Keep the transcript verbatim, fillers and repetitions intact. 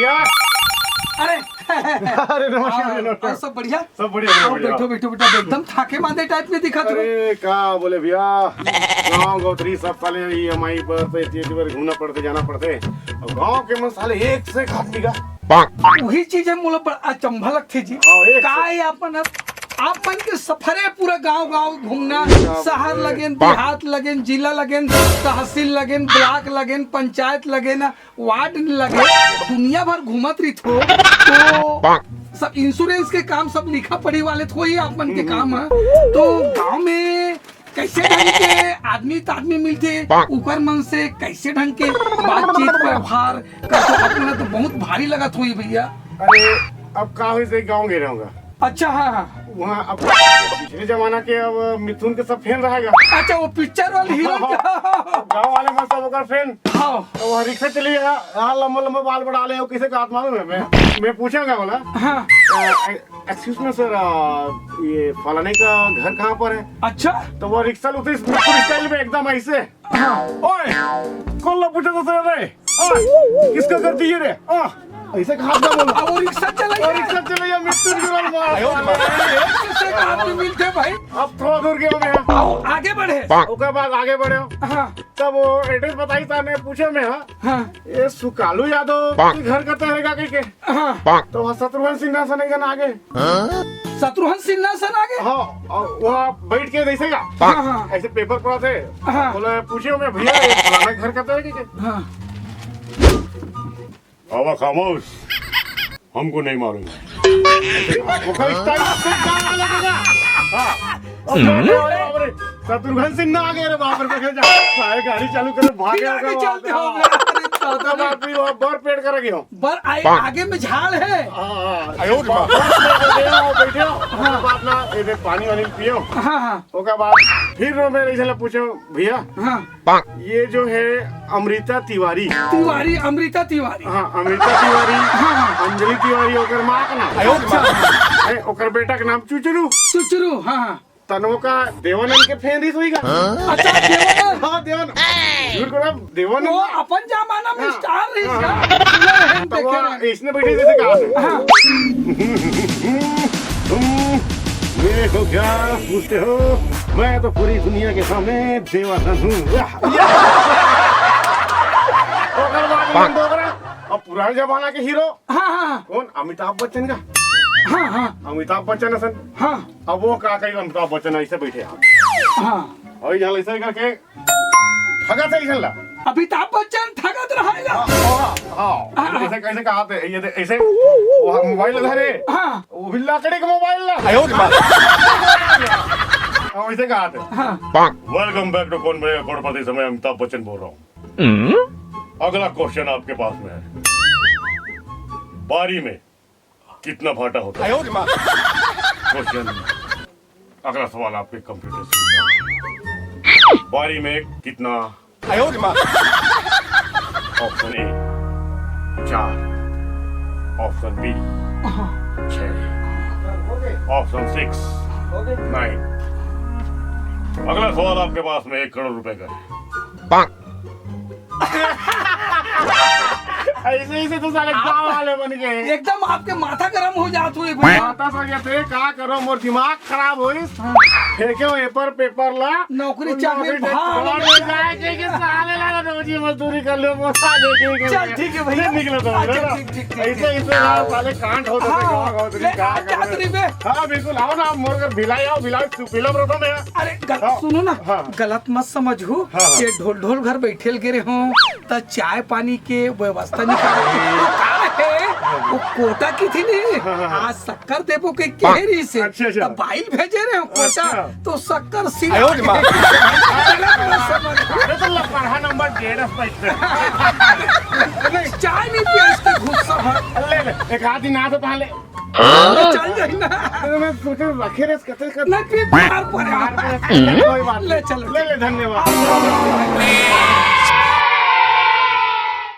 अरे, अरे, नमस्कार, आओ, नमस्कार। आओ, सब बढ़िया? सब बढ़िया, सब आओ, बढ़िया। बैठो, बैठो, बैठो, एकदम थाके मांदे टाइप में दिखत हो। अरे, का बोले भैया, गाँव गौतरी सब साले ईएमआई पर तो इतनी, इतनी बार घूमना पड़ते, जाना पड़ते। और गाँव के मन साले एक से एक आदमी का। वही चीज है, मोला बड़ा अचंभा लगथे जी। हाँ, एक का से ये अपन अब, अपन के सफरे पूरा गांव-गांव घूमना, गांव शहर में। लगेन, देहात लगेन, जिला लगेन, तहसील लगेन, ब्लॉक लगेन, पंचायत लगेन, वार्ड लगे, दुनिया भर घूमत रहिथो, तो सब इंश्योरेंस के काम, सब लिखा पढ़ी वाले थोड़ी आप मन के काम है। तो गांव में कैसे ढंग के आदमी तादमी मिलथे, उकर मन से कैसे ढंग के बातचीत व्यवहार करथे, आप मन तो बहुत भारी लगत होही भैया। अरे, अब का होइस, एक गाँव गे रहूंगा। अच्छा, हाँ, हाँ। वहाँ अब पिछले जमाना के अब मिथुन के सब फैन रहेगा। अच्छा, वो पिक्चर वाले हीरो का। गाँव वाले मन सब ओकर फैन। हाँ। तो वहाँ रिक्शा चली, हाँ, हाँ, लंबा लंबा बाल बढ़ा ले, वो किसे का हाथ मालूम है? मैं, मैं पूछूंगा बोला। हाँ। एक्सक्यूज मी सर, ये फलाने का घर कहाँ पर है? अच्छा। तो वो रिक्शा उतरी बिल्कुल स्टाइल में एकदम ऐसे। हाँ। ओए, कौन ला पूछा था रे? ओए, किसका घर चाहिए रे? हाँ, ऐसे कहा था बोला। अब वो रिक्शा चला और गया। रिक्शा चला गया, मिस्टर जुलाल मार। आयो रे बाप। एक से एक आदमी मिलते भाई। अब थोड़ा दूर गया मैं। आओ, आगे बढ़े। ओकर बाद आगे बढ़े। हाँ। तब वो एड्रेस बताई था, मैं पूछे मैं, हाँ। हाँ। ये सुकालू यादव के घर का तहरेगा कहीं के। हाँ। तो वहाँ शत्रुघ्न सिन्हा से नहीं आगे। शत्रुघ्न सिन्हा से आगे? हाँ, और वहाँ बैठ के जैसे का, हाँ, हाँ। ऐसे पेपर पढ़ा थे। हाँ। बोले, पूछे मैं, भैया, ये फलाना घर का तहरेगा कहीं के? हाँ। बाबा खामोश, हमको नहीं मालूम। वो कोई स्टाइल से गाना लगेगा। हाँ। अब बाप रे, बाप रे, शत्रुघ्न सिन्हा आ गए रे, बाप रे, पकड़ जा। सारे गाड़ी चालू करे, भागे फिर आगे होगा, चलते हो, बाप रे। अरे, दादा रे। बाप रे, वो बर पेड़ कर गए हो। बर आए, आगे में झाड़ है। हाँ, हाँ। आयो रे बाप। बर पेड़ कर गए हो, बैठे हो। हाँ। बात ना, ये देख, पानी वानी पियो। हाँ, हाँ। ओकर बाद फिर वो मेरे से पूछो, भैया, हाँ। ये जो है अमृता तिवारी। तिवारी, अमृता तिवारी। हाँ, अमृता तिवारी, हाँ, हाँ। अंजलि तिवारी, ओकर माँ का नाम। आयो रे बाप। है, ओकर बेटा का नाम चुचरू। चुचरू, हाँ, हाँ। तनो का देवानंद के फैन रहिस होही का? अच्छा, देवानंद। हाँ, देवानंद। झूठ बोला, देवानंद। वो अपन जमाना में हाँ। स्टार रहिस हाँ। का? सुना है, तो देखे वो हैं। इसने बैठे जैसे कहा था। हाँ। तुम मेरे को क्या पूछते हो? मैं तो पूरी दुनिया के सामने देवानंद हूँ। वाह। ओकर बाद में डोगरा, अब पुराने जमाना के हीरो। हाँ, हाँ, हाँ। कौन? अमिताभ बच्चन का। हाँ, हाँ। अमिताभ बच्चन असन। हाँ। अब वो का कही, अमिताभ बच्चन ऐसे बैठे हैं। हाँ। और यहाँ ऐसे करके ठगत है इधर ला। अमिताभ बच्चन ठगत रहेगा। हाँ, हाँ, हाँ। हाँ। कैसे, कैसे कहा थे? ये दे-, ऐसे वो मोबाइल धरे। हाँ। वो भी लकड़ी का मोबाइल ला। आयो रे बाप। हाँ, वैसे कहा थे। हाँ। Welcome back to कौन बनेगा करोड़पति, से मैं अमिताभ बच्चन बोल रहा हूँ। अगला क्वेश्चन आपके पास में है। बारी में कितना भाटा होता है? आयो रे माँ। क्वेश्चन, अगला सवाल आपके कंप्यूटर से। बारी में कितना? आयो रे माँ। ऑप्शन ए चार, ऑप्शन बी छह, ऑप्शन सिक्स नाइन। अगला सवाल आपके पास में एक करोड़ रुपए का है। ऐसे, ऐसे तो साले गाँव वाले बन गए। एकदम आपके माथा गरम हो जात हुए भैया। माथा सर, ये थे, का करो, मोर दिमाग खराब होइस। हाँ। फेंके हो एपर पेपर ला। नौकरी चाकरी नौकरी भाड़ भाड़ में जाए के, के साले ला रोजी मजदूरी कर लो, मोर साले के, के चल, ठीक है भैया। निकलो तो, अच्छा, बेटा। ठीक, ठीक, ठीक, ऐसे, ठीक। ऐसे यार साले कांड होते थे, हाँ, गाँव, गाँव, ले, क्या आ, क्या करें? तरीके? हाँ, बिल्कुल, आओ ना, आप मोर घर भिलाई आओ, भिलाई, सुपीला में रहता मैं। अरे, गल-, हाँ, सुनो ना, हाँ। गलत मत समझू, हाँ, हाँ। ये ढोल ढोल घर बैठे लगे रहे हो, त चाय पानी के व्यवस्था निकाल। वो का है, वो कोटा की थी नहीं, हाँ, हाँ, हाँ। आज शक्कर देबो के कह रही से, अच्छा, अच्छा। तब बाइल भेजे रहे हो कोटा, अच्छा। तो शक्कर सिला। आयो रे माँ। गलत मत समझ। अरे तो लपरहा नंबर डेढ़ पे। नहीं, चाय नहीं पिया इसके गुस्सा भर। ले, ले, एक आध दिन आ तो पहले। तो चल जाई ना। अरे मैं सोचे रखे रे, कते कर। नहीं, फिर बाहर पर है। बाहर पर है। कोई बात ले, नहीं। चलो। ले, ले, धन्यवाद।